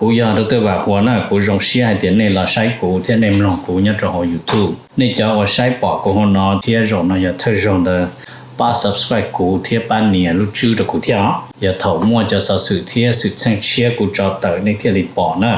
Kuv yog Dr. Vam Huas na, kuv zoo siab hais tias nej los saib kuv thiab nej mloog kuv nyob rau hauv YouTube. Nej cov uas saib pom kuv hauv no thiab zaum no yog thawj zaug ntawd, pab subscribe kuv thiab pab nias lub tswb rau kuv thiab os. Yog thaum muaj cov xov xwm thiab xwm txheej tshiab kuv tso tawm nej thiaj li pom na.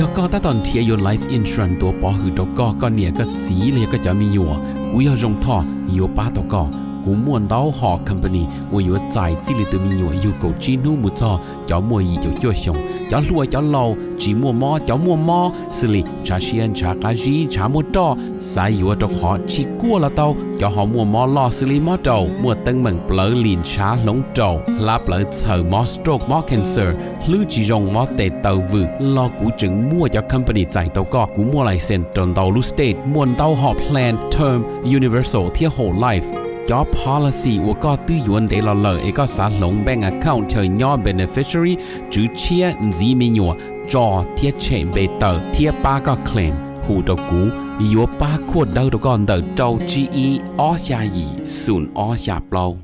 Yog koj tab tom nrhiav yuav life insurance tuav pov hwm rau koj, koj niam koj txiv los yog koj cov me nyuam, kuv yog Zoo Thoj yuav pab tau koj. Kuv muaj ntau hom company uas yuav txais txij li tus me nyuam yug kaum tsib hnub mus txog cov muaj yim caum cuaj xyoos, cov hluas cov laus, tsis muaj mob cov muaj mob, xws li ntshav siab ntshav qab zib ntshav muaj roj, xav yuav rau qhov tsis kuaj los tau, cov ho muaj mob loj xws li mob raum, muaj teeb meem plawv lim ntshav hloov raum, hlab plawv txhaws, mob stroke mob cancer, hlwb tsis zoo mob tes taw vwm los kuv tseem muaj cov company txais tau koj. Kuv muaj license rau ntau lub state, muaj ntau hom plan term, universal thiab whole life. Cov policy uas koj twb yuav ntev los lawm es koj xav hloov bank account chaw nyob beneficiary, tswv tshiab, ntxiv me nyuam, tso thiab tshem npe tawm thiab pab koj claim, hu rau kuv, yuav pab khuaj dawb rau koj ntawm rau tsib ib ob xya yim xoom ob xya plaub.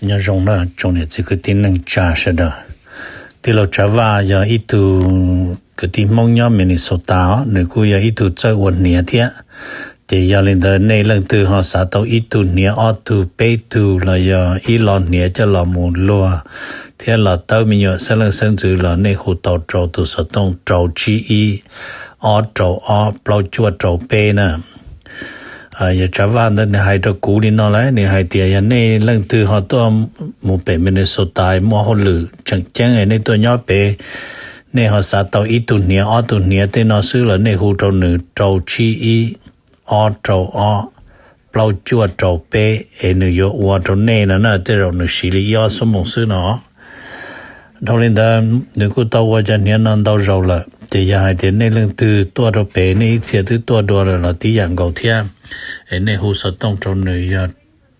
Nyob zoo na tsoom niam txiv kwv tij neej tsa sawv daws. Tij laug Tsav Vaj yog ib tug kwv tij Hmoob nyob Minnesota os, nws kuj yog ib tug txawj ua hniav thiab. Ces yog li ntawd nej leej twg ho xav tau ib tug hniav ob tug peb tug los yog ib lo hniav coj los mus luag thiab los tawb me nyuam xeeb leej xeeb ntxwv los nej hu tau rau tus xov tooj rau tsib ib ob rau ob plaub cuaj rau peb na. Yog Tsav Vaj ntawd nws hais rau kuv li no lawm, nws hais tias yog nej leej twg ho tuaj mus pem Minnesota muaj hauj lwm tseem ceeb nej tuaj nyob pem, nej ho xav tau ib tug hniav ob tug hniav tej no xwb los nej hu rau nws rau tsib ib ob rau ob plaub cuaj rau peb es nws yuav ua rau nej no na, tej zaum nws siv li ib ob xuab moos xwb no. Dhau li ntawd nws kuj tau ua cov hniav no ntau zaus lawm, ces yog hais tias nej leej twg tuaj rau pem nej ib txhia twb tuaj dua lawm los tib yam nkaus thiab, es nej hu xov tooj rau nws yog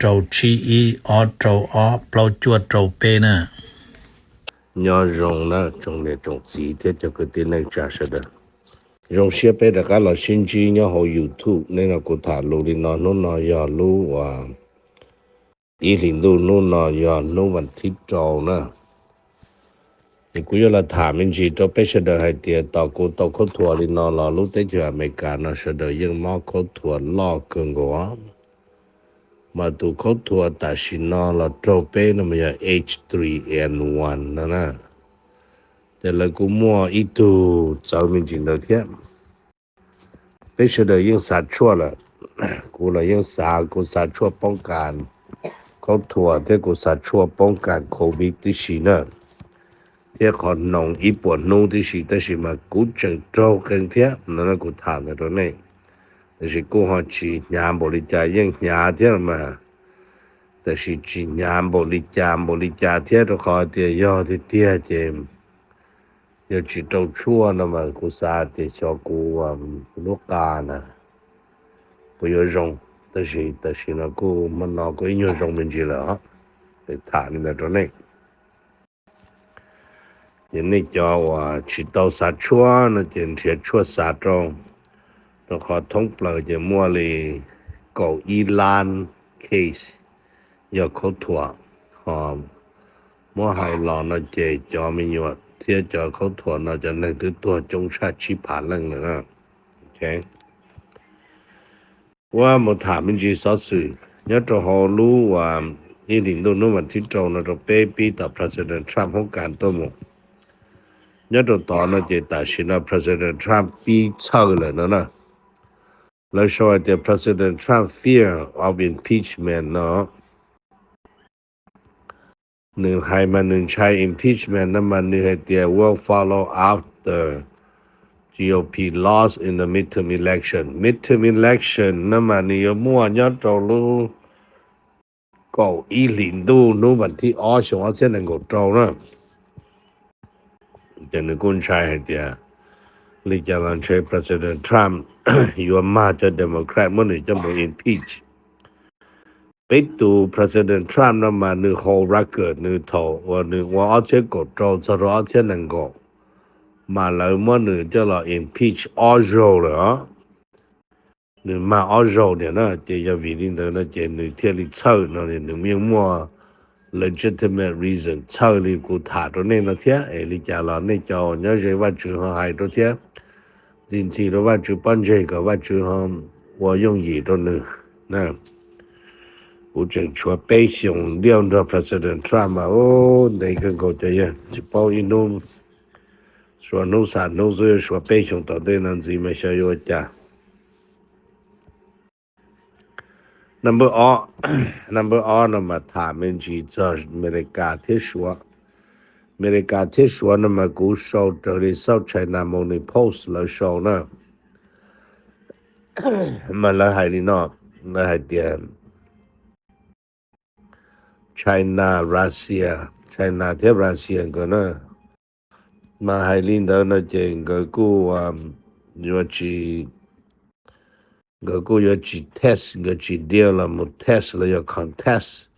rau tsib ib ob rau ob plaub cuaj rau peb na. Nyob zoo na tsoom niam tsoom txiv thiab cov kwv tij neej tsa sawv daws. Zoo siab peb rov qab los sib ntsib nyob hauv YouTube. Nej no kuv tham lus li no, hnub no yog lub uas ib hlis ntuj, hnub no yog hnub vas thib rau na. Es kuv yuav los tham me ntsis rau peb sawv daws hais tias tos kuv tau khaub thuas li no los lub teb chaws Amelikas no sawv daws yeej mob khaub thuas loj kawg nkaus. Mas tus khaub thuas tam sim no los raug peb no mas yog H three N one no na. Ces lawv kuj muaj ib tug txawv me ntsis ntawd thiab. Peb sawv daws yeej xav tshuaj lawm. Kuv los yeej xav, kuv xav tshuaj poob kas khaub thuas thiab kuv xav tshuaj poob kas COVID tib si na, thiab qhov hnoos ib puas hnub tib si, tab sis mas kuv tseem raug qees thiab no, kuv tham ntawd rau nej. Tab sis kuj ho tsis hnyav npaum li cas, yeej hnyav thiab mas, tab sis tsis hnyav npaum li cas npaum li cas thiab, rau qhov tias yog tiag tiag ces yog tsis rau tshuaj no mas kuv xav tias xyov kuv lub qa na puas yuav zoo. Tab sis tam sim no kuj hmo no kuj ib nyuag zoo me ntsis lawm os. Tham li ntawd rau nej. Ces nej cov uas tsis tau xav tshuaj no ces nrhiav tshuaj xav rau, rau qhov thoob plaws ces muaj li kaum ib lab case yog khaub thuas, ho muab hais los no ces cov me nyuam thiab cov khaub thuas no cov neeg twb tuag coob tshaj tsib phav leej lawm na. Ua mus tham me ntsis xov xwm nyob rau hauv lub uas ib hlis ntuj hnub vas thib rau no rau peb pib tom President Trump hoob kas tuaj mus. Nyob rau tod no ces tam sim no President Trump pib txhawj lawm no na. Lawv sau hais tias President Trump fear of impeachment no. Nws hais mas nws ntshai impeachment no mas nws hais tias will follow after GOP lost in the midterm election. Midterm election no mas nws yuav muaj nyob rau lub kaum ib hlis ntuj hnub vas thib ob xyoo ob txhiab nees nkaum rau na. Ces nws kuj ntshai hais tias li cas los ntshe President Trump yuav mag cov Democrat muab nws coj mus impeach. Peb tus President Trump no mas nws hold record nws thaum uas nws ua ob txhiab kaum rau txog rau ob txhiab nees nkaum, mas lawv muab nws coj los impeach ob zaug lawm os. Nws mag ob zaug niam na, ces yog vim li ntawd no ces nws thiaj li txhawj no, nws yeej muaj legitimate reason, txhawj li kuv tham rau nej no thiab. Es li cas los nej cov uas nyob ze Vajtswv ho hais rau thiab, ntxhi ntxhi rau Vajtswv pob ntseg kom Vajtswv ho ua yooj yim rau nws. Kuv tseem tshuav peb xyoos ntiaj nrog President Trump mas, ntev kawg nkaus cov yawg, tsis paub ib hnub, suav hnub xam hnub xwb, suav peb xyoos tom ntej no ntxiv mas xyov yuav ua cas. Number ob, number ob no mas tham me ntsis txog Amelikas thiab Suav. Amelikas thiab Suav no mas kuv sau raws li xauj China Morning Post lawv sau na. Mas lawv hais li no, lawv hais tias China, Russia, China thiab Russia nkawd na, mas hais li ntawd no ces nkawd kuj yuav tsis, nkawd kuj yuav tsis test, nkawd tsis deal los mus test los yog contest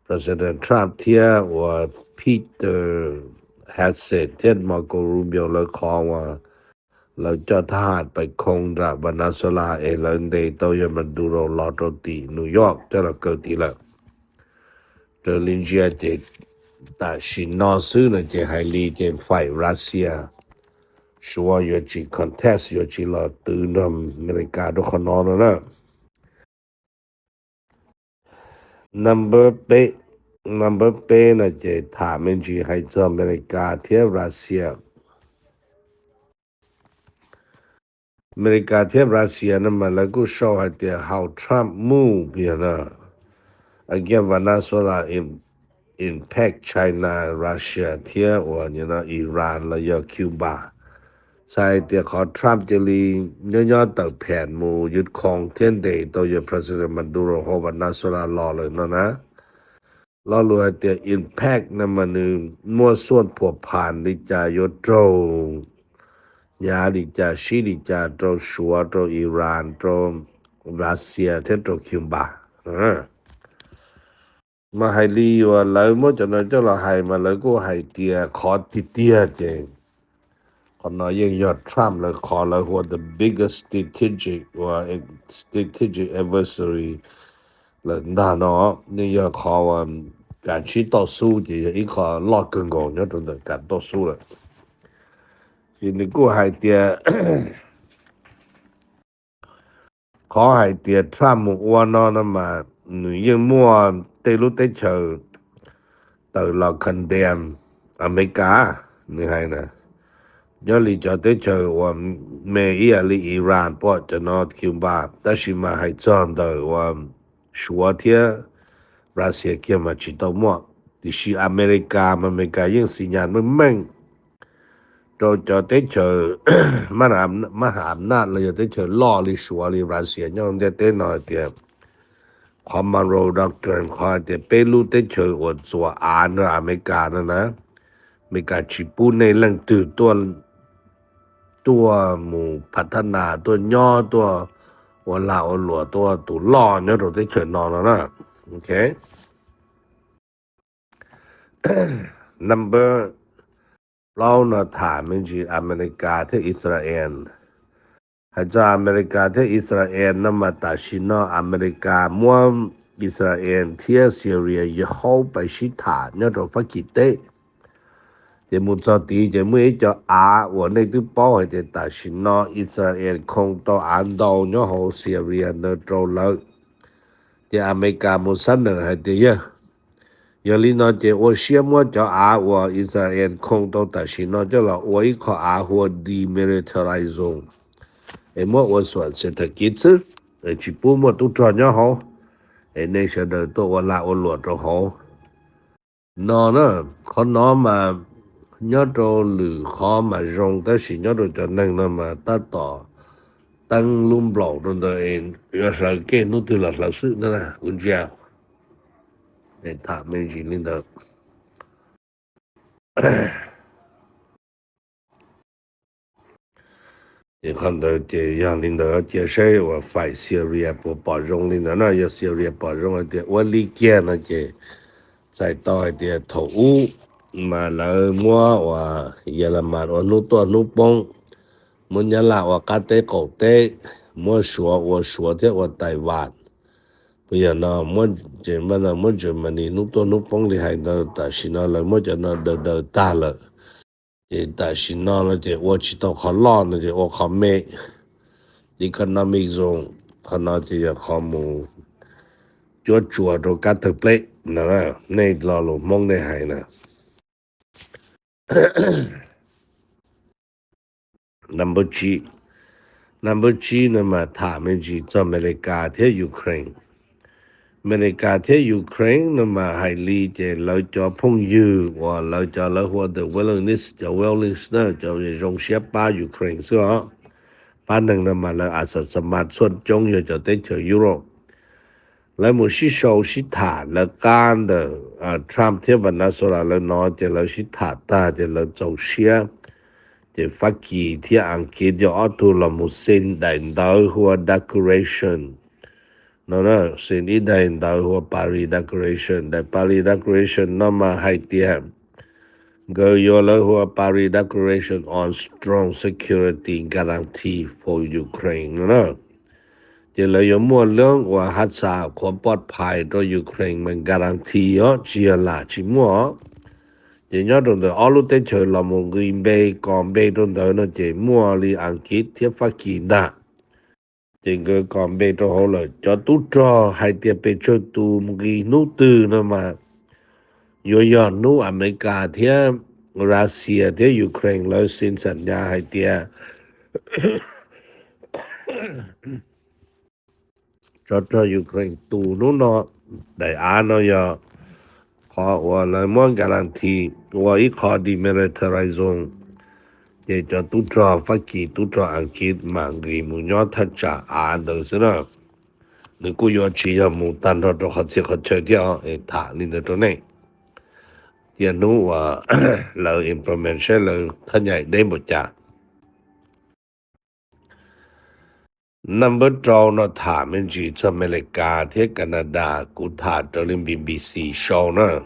President Trump thiab uas Peter Hegseth thiab Marco Rubio lawv qhov uas lawv coj thab ham pais khoo nram Venezuela es lawv ntes tau yawg Maduro los rau tim New York coj los kaw tid lawm. Raws li ntsia ces tam sim no xwb no ces hais li ces faim Russia, Suav yuav tsis contest, yuav tsis los twv nrog Amelikas rau qhov no no na. Number peb, number peb no ces tham me ntsis hais txog Amelikas thiab Russia. Amelikas thiab Russia no mas lawv kuj sau hais tias how Trump move yog no against Venezuela im- impact China, Russia thiab uas Iran los yog Cuba. Txhais tias qhov Trump cia li nyob nyob tawm phees mus ywj khoom thiab ntes tau yawg President Maduro hauv Venezuela los lawm no na. Lo lus hais tias impact no mas nws muaj xuaj phuam phas li cas yuav raug hnyav li cas sib li cas rau Suav, rau Iran, rau Russia thiab rau Cuba. Mas hais li uas lawv muab cov no coj los hais mas lawv kuj hais tias qhov tiag tiag ces qhov no yeej yog Trump lawv qhov lawv hu ua the biggest strategic, strategic adversary lawm ntag no. Yeej yog qhov uas kav tsij toj xub ces yog ib qho loj kawg nkaus nyob rau ntawm kav toj xub lawm. Ces nws kuj hais tias qhov hais tias Trump mus ua no no mas nws yeej muaj tej lub teb chaws tawm los condemn Amelikas, nws hais na. Nyob li cov teb chaws uas me ib yam li Iran pom cov no Cuba, tab sis mas hais txog ntawm uas Suav thiab Russia kiag mas tsis tau muaj. Tiam sis Amelikas mas Amelikas yeej xi nyas meej meej rau cov teb chaws mab ham naj los yog teb chaws loj li Suav li Russia nyob ntiaj teb no hais tias qhov Monroe Doctrine, qhov hais tias peb lub teb chaws uas txuas av nrog Amelikas no na, Amelikas tsis pub nej leej twg tuaj mus phav thab nas, tuaj nyob, tuaj ua lag ua luam, tuaj tus loj nyob rau teb chaws no no na. Ok. Number plaub no tham me ntsis Amelikas thiab Israel. Hais txog Amelikas thiab Israel no mas tam sim no Amelikas muab Israel thiab Syria yog haub pais sib tham nyob rau Fab Kis teb. Ces mus txog tid ces muaj ib co av uas nej twb paub hais tias tam sim no Israel khoo tau av ntau nyob hauv Syria ntawd rau lawv. Ces Amelikas mus xab nawm hais tias yog, yog li no ces ua siab muab cov av uas Israel khoo tau tam sim no coj los ua ib qho av hu ua demilitarized zone, es muab ua xuam xes thas kiv xwb, es tsis pub muaj tub rog nyob hauv, es nej sawv daws tuaj ua lag ua luam rau hauv no na. Qhov no mas nyob rau lwm qhov mas zoo, tab sis nyob rau cov neeg no mas tab tom teeb lub nplaum rau ntawd es yuav hlawv kej hnub twg los hlawv xwb na, kuv ntsia. Es tham me ntsis li ntawd. Ces qhov ntawd ces yog li ntawd, cia saib uas faim Syria puas pom zoo li ntawd na. Yog Syria pom zoo hais tias ua li kiag no ces txhais tau hais tias thaum ub mas lawv muab uas Yelemas ua hnub tuaj hnub poob, muab Nyab Laj ua qab teb qaum teb, muab Suav ua Suav thiab ua Taiwan, Puas yog no? Muab, ces npaj no muab Germany hnub tuaj hnub poob li hais ntawd, tam sim no lawv muab cov no daws daws tag lawm. Ces tam sim no no ces ua tsis tau qhov loj no ces ua qhov me. Economic zone, qhov no ces yog qhov mus cuab tsuas rau kab tawg pleb no, nej lo lus Hmoob nej hais na. Number tsib, number tsib no mas tham me ntsis txog Amelikas thiab Ukraine. Amelikas thiab Ukraine no mas hais li ces lawv cov phooj ywg uas lawv cov lawv hu ua the willingness, cov willingness na, cov zoo siab pab Ukraine xwb os. Pab neeg no mas lawv a xa xa mas txhua coob yog cov teb chaws Europe. Lawv mus sib sau sib tham lawv qab ntawm Trump thiab Venezuela lawv no ces lawv sib tham tag ces lawv txaus siab. Ces Fab Kis thiab Askiv yog ob tug los mus xi daim ntawv hu ua declaration no, xi ib daim ntawv hu ua Paris Declaration. Daim Paris Declaration no mas hais tias nkawd yuav lawv hu ua Paris Declaration on strong security guarantee for Ukraine no na. Ces lawv yuav muaj leej uas haj xa qhuav poj phais rau Ukraine mas guarantee os, tsis yog lam tsis muaj os. Ces nyob rau ntawm ob lub teb chaws los mus nqis npe kos npe rau ntawd no ces muaj li Askiv thiab Fab Kis ntag. Ces nkawd kos npe rau hauv lawm, cov tub rog hais tias pes tsawg tus nqis hnub twg no mas yuav yog hnub Amelikas thiab Russia thiab Ukraine lawv xi xam nyas hais tias tsov rog Ukraine tus hnub no. Daim av no yog qhov uas lawv muab guarantee ua ib qho demilitarized zone, ces cov tub rog Fab Kis tub rog Askiv mam nqis mus nyob thaj tsam av ntawd xwb na. Nws kuj yuav tsis yog mus tag nrho rau qhov txhia qhov chaw thiab os, es tham li ntawd rau nej. Cia hnub uas lawv implement saib lawv thaj nyaim deb npaum cas. Number rau no tham me ntsis txog Amelikas thiab Canada, kuv tham raws li B B C sau na.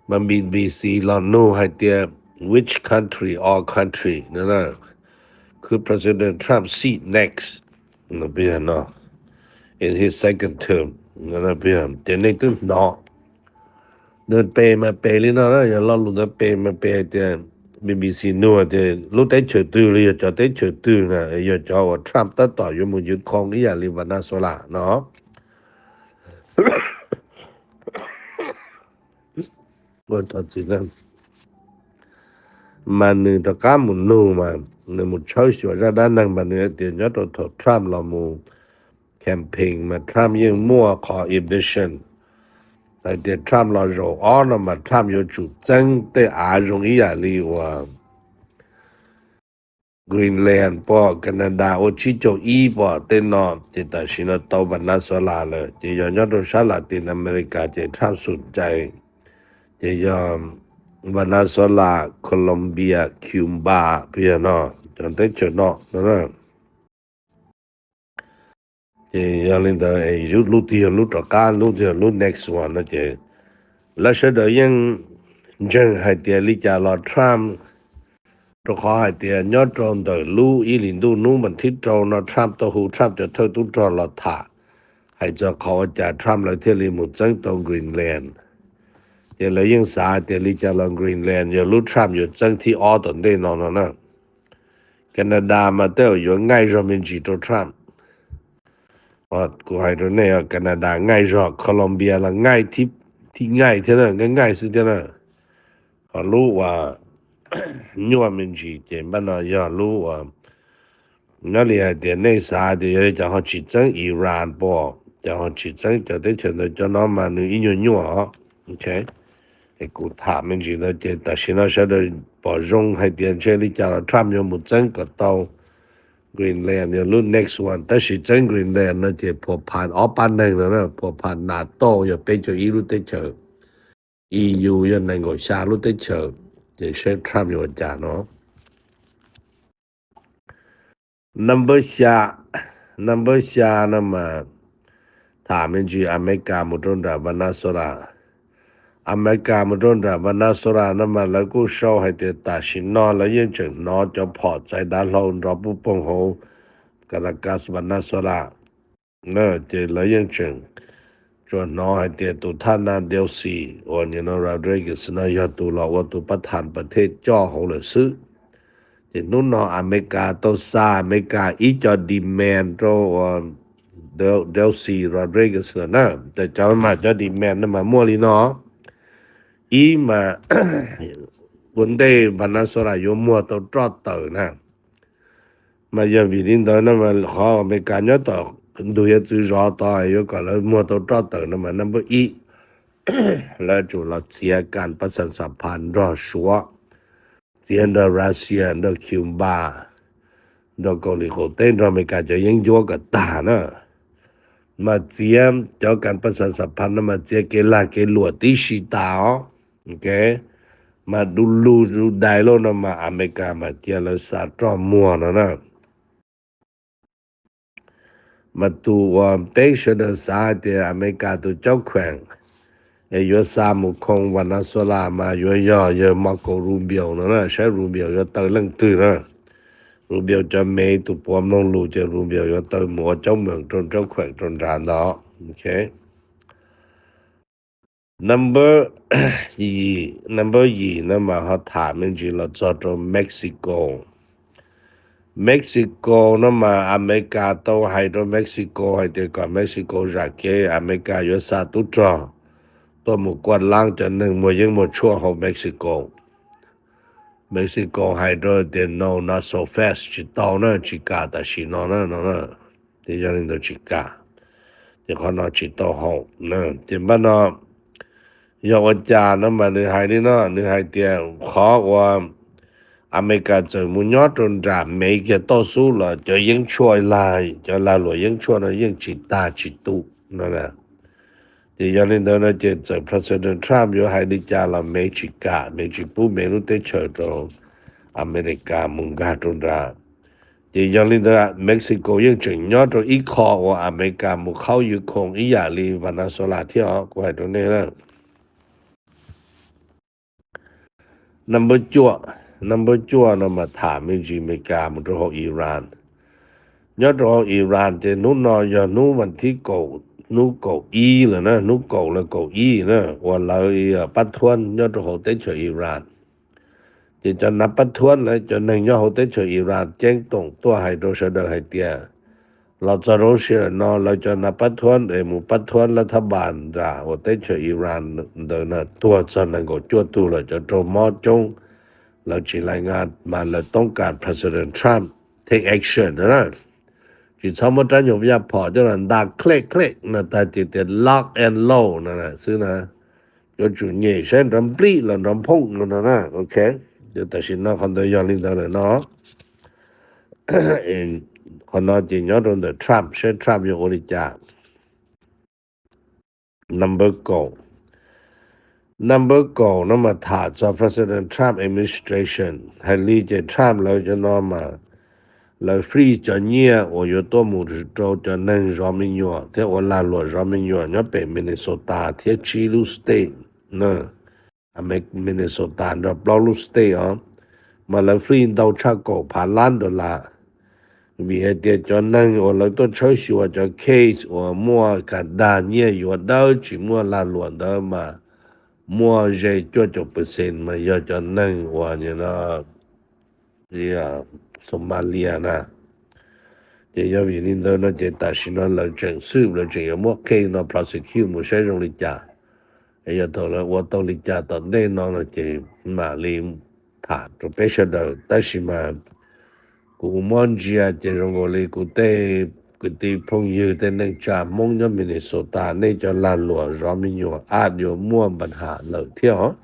Mas B B C los nug hais tias which country or country no, could President Trump seat next no, in his second term no, ces nej twb hnov nws pe mas pe li no na, yog lo lus ntawd pe mas pe hais tias B B C nug tias lub teb chaws twg los yog cov teb chaws twg na yog cov uas Trump tab tom yuav mus ywv khoo ib yam li Venezuela no. Mas nws rov qab mus nug mas nws mus tshawb xyuas zaj dab neeg mas nws hais tias nyob rau thaum Trump los mus campaign mas Trump yeej muaj qhov ambition hais tias Trump los zaum ob no mas Trump yuav tsum txeeb tej av zoo ib yam li uas Greenland pom, Canada ua tsib caug ib pom tej no, ces tam sim no tau Venezuela lawm, ces yog nyob rau sab Latin America ces Trump xum cai, ces yog Venezuela, Colombia, Cuba, puas yog no, cov teb chaws no no. Ces yog li ntawd lub twg yog lub rov qab, lub twg yog lub next one no ces lawv sawv daws yeej ntseeg hais tias li cas los Trump, rau qhov hais tias nyob rau ntawm lub ib hlis ntuj hnub vas thib rau no Trump tau hu Trump cov thawj tub rog los tham hais txog qhov ua cas Trump lawv thiaj li mus txeeb tau Greenland. Ces lawv yeej xav hais tias li cas los Greenland yog lub Trump yuav txeeb thib ob tom ntej no no na. Canada mas tej zaum yuav ngaij zog me ntsis rau Trump. Kuv hais rau nej, Canada ngaij zog, Colombia los ngaij, thib ngaij thiab na, ngaij ngaij xwb thiab na. Ho lub uas nyuaj me ntsis ces npaj no yog lub uas nyob li hais tias nej xav tias yog li cas ho tsis txeeb Iran pom, cas ho tsis txeeb cov teb chaws ntawd, cov no mas nws ib nyuag nyuaj os. Es kuv tham me ntsis ntawd ces tam sim no sawv daws pom zoo hais tias ntshe li cas los Trump yuav mus txeeb kom tau Greenland yog lub next one, tab sis txeeb Greenland no ces phuam phas ob pab neeg no na, phuam phas NATO yog peb caug ib lub teb chaws, E U yog nees nkaum xya lub teb chaws, ces saib Trump yuav ua cas no. Number xya, number xya no mas tham me ntsis Amelikas mus rau nram Venezuela. Amelikas mus rau nram Venezuela no mas lawv kuj sau hais tias tam sim no lawv yeej tseem hnov cov phom txais dav hlau nrov puj poog hauv Caracas, Venezuela. Ces lawv yeej tseem tsuas hnov hais tias tus thaj nas Delsey uas nim no Rodriguez no yog tus los ua tus pab thas pas thej coj hauv lawm xwb. Ces hnub no Amelikas tau xa Amelikas ib co demand rau uas Delsey Rodriguez lawm na. Ces cov mas cov demand no mas muaj li no. Ib mas ua ntej Venezuela yuav muag tau roj tawm na. Mas yog vim li ntawd no mas qhov Amelikas nyob tom ntug hiav txwv zov tod yuav kom lawv muag tau roj tawm no mas number ib, lawv tsum los txiav kas pab xas xas phas nrog Suav, txiav nrog Russia, nrog Cuba, nrog Kaus Lim qaum teb, nrog Amelikas cov yeeb ncuab kom tag na. Mas txiav cov kas pab xas xas phas no mas txiav kev lag kev luam tib si tas os. Mas du lug du dais lauj no mas Amelikas mas cia lawv xa roj muag no na. Mas tus uas peb sawv daws xav hais tias Amelikas tus caub kheem es yuav xa mus khoo Venezuela mas yuav yog yawg Marco Rubio no na, saib Rubio yuav taw leej twg na. Rubio cov mev tus puav mloog lus ces Rubio yuav taw mus ua caub meem rau caub kheem rau nrad ntawd. Number yim, number yim no mas ho tham me ntsis los txog rau Mexico. Mexico no mas Amelikas tau hais rau Mexico hais tias kom Mexico zam kev, Amelikas yuav xa tub rog tuaj mus kuaj laab cov neeg muaj yeeb muaj tshuaj hauv Mexico. Mexico hais rau tias no, not so fast, tsis tau na, tsis kam tam sim no na no. Ces yog li ntawd tsis kam, ces qhov no tsis tau haum. Ces npaj no yog ua cas no mas nws hais li no, nws hais tias qhov uas Amelikas txawm mus nyob rau nram mev kiag toj xub los cov yeeb tshuaj, cov lag luam yeeb tshuaj no yeej tsis tag tsis tu no. Ces yog li ntawd no ces txawm President Trump yuav hais li cas los mev tsis kam, mev tsis pub mev lub teb chaws rau Amelikas mus nkag rau nrad. Ces yog li ntawd Mexico yeej tseem nyob rau ib qho uas Amelikas mus qhaub Ukraine ib yam li Venezuela thiab os, kuv hais rau nej na. Number cuaj, number cuaj no mas tham me ntsis Amelikas mus rau hauv Iran. Nyob rau hauv Iran ces hnub no yog hnub vas thib kaum, hnub kaum ib lawm na, hnub kaum los kaum ib na, uas lawv pab thuab nyob rau hauv teb chaws Iran. Ces cov nav pab thuab lawv cov neeg nyob hauv teb chaws Iran ceeb toom tuaj hais rau sawv daws hais tias los txog rau sij hawm no lawv cov nav pab thuab es mus pab thuab lab thab npas nram uas teb chaws Iran ntawd na tuag txog nees nkaum cuaj tug lawm, cov raug mob coob, lawv tsis lais ngas mas lawv toob kas President Trump take action na. Tsis txhob muab rab nyuag yaj phom coj los nta click click no tag ces tias lock and load no xwb na. Yuav tsum nyem saib nrov nplij los nrov phooj no no na. Ok, ces tam sim no qhov ntawd yog li ntawd lawm no. Qhov no ces nyob rau ntawm Trump, saib Trump yuav ua li cas. Number kaum, number kaum no mas tham txog President Trump administration. Hais li ces Trump lawv cov no mas lawv free cov nyiaj uas yuav tuaj mus rau cov neeg zov me nyuam thiab ua lag luam zov me nyuam nyob pem Minnesota thiab tsib lub state na. Minnesota nrog plaub lub state os, mas lawv free ntau tshaj kaum phav lab dollar. Vim hais tias cov neeg uas lawv tuaj tshawb xyuas cov case uas muaj kas dag nyiaj yuav dawb tsis muaj lag luam ntawd mas muaj ze cuaj caum percent mas yog cov neeg uas Somalia na. Ces yog vim li ntawd no ces tam sim no lawv tseem xwb, lawv tseem yuav muab case no prosecute mus saib zoo li cas. Es yog thaum lawv ua tau li cas tom ntej no no ces mam li tham rau peb sawv daws. Tab sis mas kuv muab ntsia ces zoo nkaus li kuv tej kwv tij phooj ywg tej neej tsa Hmoob nyob Minnesota nej cov lag luam zov me nyuam ab yuav muaj npa ham lawm thiab os.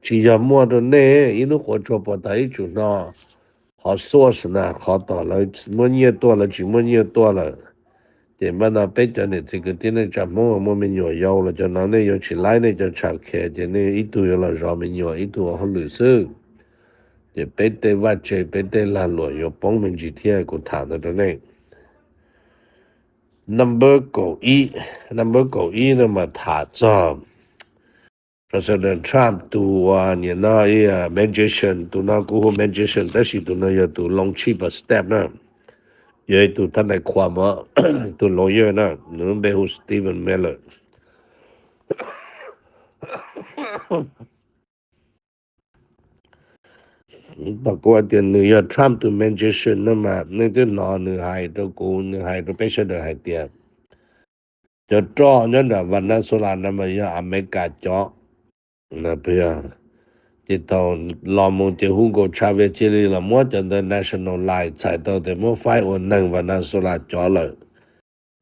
Tsis yog muaj rau nej ib lub quav tsuag puas tas ib tsum no, qhov source na, qhov tom lawv muab nyiaj tuaj lawv tsis muab nyiaj tuaj lawm. Ces npaj no peb cov niam txiv kwv tij neej tsa Hmoob muaj me nyuam yau los cov no nej yuav tsis laib nej cov tshav khiav ces nej ib tug yuav los zov me nyuam ib tug ua hauj lwm xwb. Ces peb tej vaj tse peb tej lag luam yuav poob me ntsis thiab kuv tham ntawd rau nej. Number kaum ib, number kaum ib no mas tham txog President Trump tus uas nim no ib magician, tus no kuv hu magician tab sis tus no yog tus loo tshij pas step na, yog ib tug thab nais khuam, tus lawyer na, nws lub npe hu Stephen Miller. Tau kuv hais tias nws yog Trump tus magician no mas nej twb hnov nws hais rau kuv, nws hais rau peb sawv daws hais tias cov roj nyob nram Venezuela no mas yog Amelikas cov. Ces thaum los mus ces Hugo Chavez cia li los muab cov ntawd nationalize, txhais tau tias muab faib ua neeg Venezuela cov lawm,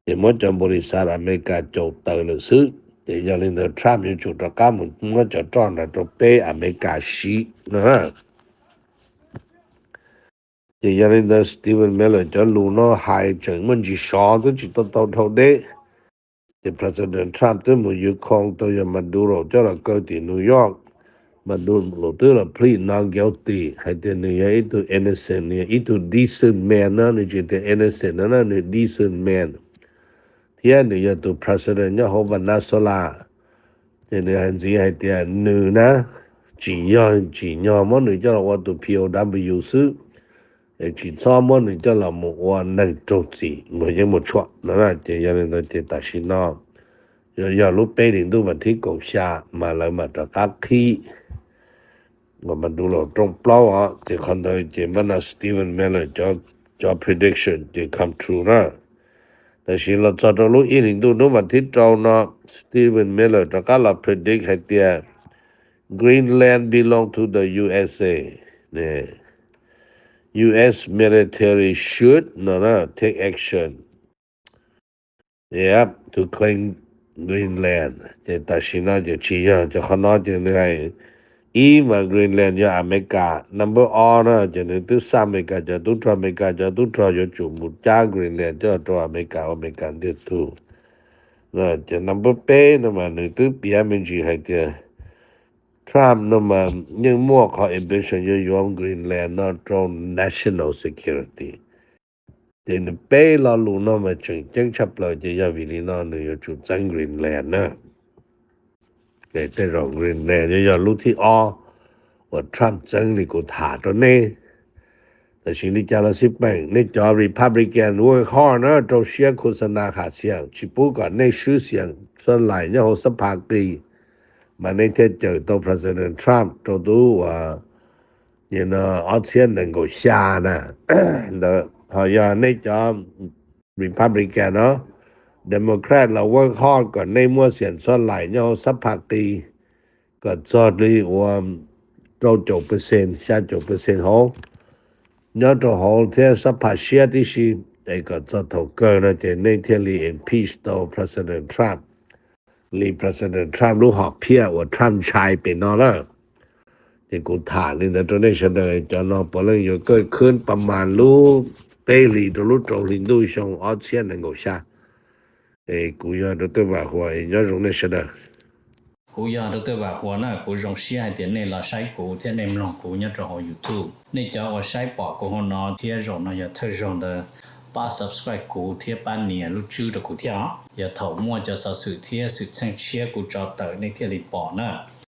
ces muab cov npaum li xav Amelikas caum tawm lawm xwb. Ces yog li ntawd Trump yuav tsum rov qab mus muab cov roj nrad rau peb Amelikas siv no. Ces yog li ntawd Stephen Miller cov lus no hais tseem muaj ntsis sov, twb tsis tau tau dhau deb. Ces President Trump twb mus yuav khoo tau yog Maduro coj los kaw tim New York. Maduro twb los plead not guilty hais tias nws yog ib tug innocent, nws yog ib tug decent man no, nws tsis tias innocent no na, nws decent man, thiab nws yog tus president nyob hauv Venezuela. Ces nws hais ntxiv hais tias nws na tsis yog tsim nyog muab nws coj los ua tus P O W xwb, es tsis txhob muab nws coj los mus ua neeg raug txim mus yeeb mus tshuam no na. Ces yog li ntawd ces tam sim no yog lub peb hlis ntuj vas thib kaum xya mas lawv mam rov qab qhib uas Maduro rooj plaub os. Ces qhov ntawd ces npaj no Stephen Miller cov prediction ces come true na. Tam sim los txog rau lub ib hlis ntuj hnub vas thib rau no, Stephen Miller rov qab los predict hais tias Greenland belong to the U S A. U S military should no na take action to claim Greenland. Ces tam sim no ces tsis yog, ces qhov no ces nws hais ib mas Greenland yog Amelikas, number ob na ces nws twb xa Amelikas cov tub rog, Amelikas cov tub rog yuav tsum mus cab Greenland coj rau Amelikas ua Amelikas ntiag tug. Ces number peb no mas nws twb piav me ntsis hais tias Trump no mas yeej muaj qhov ambition yuav yuav Greenland no rau national security. Ces nws peb lo lus no mas tseem ceeb tshaj plaws, ces yog vim li no nws yuav tsum txeeb Greenland na. Ces tej zaum Greenland yuav yog lub thib ob uas Trump txeeb li kuv tham rau nej. Tam sim li cas los xij peem, nej cov Republican work hard na, rau siab khos xa na kham xiam, tsis pub kom nej swb xiam xab lais nyob hauv xab phas qis, mas nej thiaj cawm tau President Trump rau tub uas ob txhiab nees nkaum xya na. Ntawd ho yog nej cov Republican no, Democrat los work hard kom nej muaj xiam xab lais nyob hauv xab phas qis kom txog li uas rau caum percent, xya caum percent hauv, nyob rau hauv thiab xab phas siab tib si, es kom txog thaum kawg no ces nej thiaj li impeach tau President Trump li President Trump lub hom phiaj uas Trump ntshai pem no lawm. Ces kuv tham li ntawd rau nej sawv daws, cov no puav leej yuav kawj khwb pas mas lub peb hlis rau lub rau hli ntuj xyoo ob txhiab nees nkaum xya. Es kuv yog Dr. Vam Huas, es nyob zoo nej sawv daws. Kuv yog Dr. Vam Huas na, kuv zoo siab hais tias nej los saib kuv thiab nej mloog kuv nyob rau hauv YouTube. Nej cov uas saib pom kuv hauv no thiab zaum no yog thawj zaug ntawd, pab subscribe kuv thiab pab nias lub tswb rau kuv thiab os. Yog thaum muaj cov xov xwm thiab xwm txheej tshiab kuv tso tawm nej thiaj li pom na.